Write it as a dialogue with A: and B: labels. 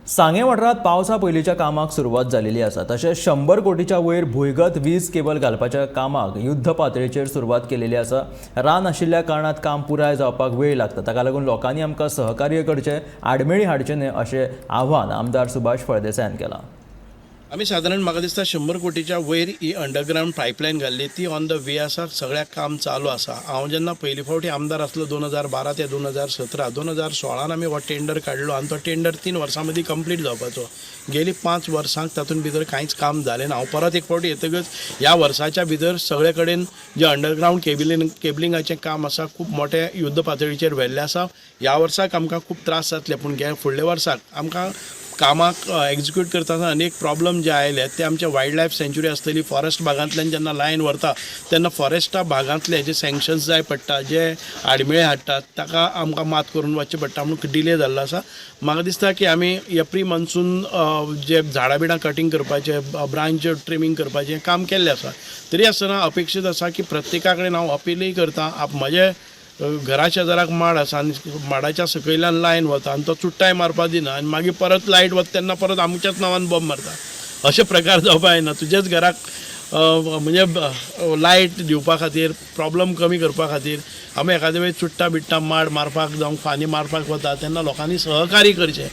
A: सांगें वाठारांत पावसा पयलींच्या कामाक सुरवात जाल्ली आसा. तशेंच 100 कोटीच्या वयर भुंयगत वीज केबल घालपाच्या कामाक युद्ध पातळेचेर सुरवात केलेली आसा. रान आशिल्ल्या कारणान काम पुराय जावपाक वेळ लागता. ताका लागून लोकांनी आमकां सहकार्य करचें, आडमेळी हाडचें न्हय, अशें आव्हान आमदार सुभाष फळदेसायान केलां.
B: आमी सादारण म्हाका दिसता 100 कोटीच्या वयर ही अंडरग्रावंड पायपलायन घाल्ली. ती ऑन the वे आसा. सगळ्याक काम चालू आसा. हांव जेन्ना पयली फावटी आमदार आसलो 2012 ते 2017, 2016न आमी हो टेंडर काडलो आनी तो टेंडर 3 वर्सां मदीं कंप्लीट जावपाचो. गेली 5 वर्सांक तातूंत भितर कांयच काम जालें ना. हांव परत एक फावटी येतकच ह्या वर्साच्या भितर सगळे कडेन जे अंडरग्रावंड केबलिंगाचें काम आसा, खूब मोठे युद्ध पातळीचेर व्हेल्लें आसा. ह्या वर्साक आमकां खूब त्रास जातले, पूण फुडल्या वर्साक आमकां कामाक एक्जिक्यूट करतना अनेक प्रॉब्लम जे आयले ते आमचे वायल्ड लायफ सँच्युरी आसतली, फॉरेस्ट भागांतल्यान जेन्ना लायन व्हरता तेन्ना फॉरेस्टा भागांतले जे सँक्शन्स जाय पडटा, जे आडमेळे हाडटात, ताका आमकां मात करून वचचें पडटा म्हणून डिले जाल्लो आसा. म्हाका दिसता की आमी प्री मॉन्सून जे झाडां बिडां कटींग करपाचें, ब्रांच ट्रिमींग करपाचें काम केल्लें आसा. तरी आसतना अपेक्षीत आसा की प्रत्येका कडेन हांव अपीलय करता. म्हजे घरा शेजाराक माड आसा आनी माडाच्या सकयल्यान लायन वता आनी तो चुट्टाय मारपा दिना आनी मागीर परत लायट वता तेन्ना परत आमच्याच नांवान बॉम्ब मारता. अशे प्रकार जावपा जायना. तुज्याच घराक म्हणजे लायट दिवपा खातीर, प्रॉब्लम कमी करपा खातीर आमी एखादे वेळी चुट्टां बिट्टां माड मारपाक जावं फांदी मारपाक वता तेन्ना लोकांनी सहकार्य करचें.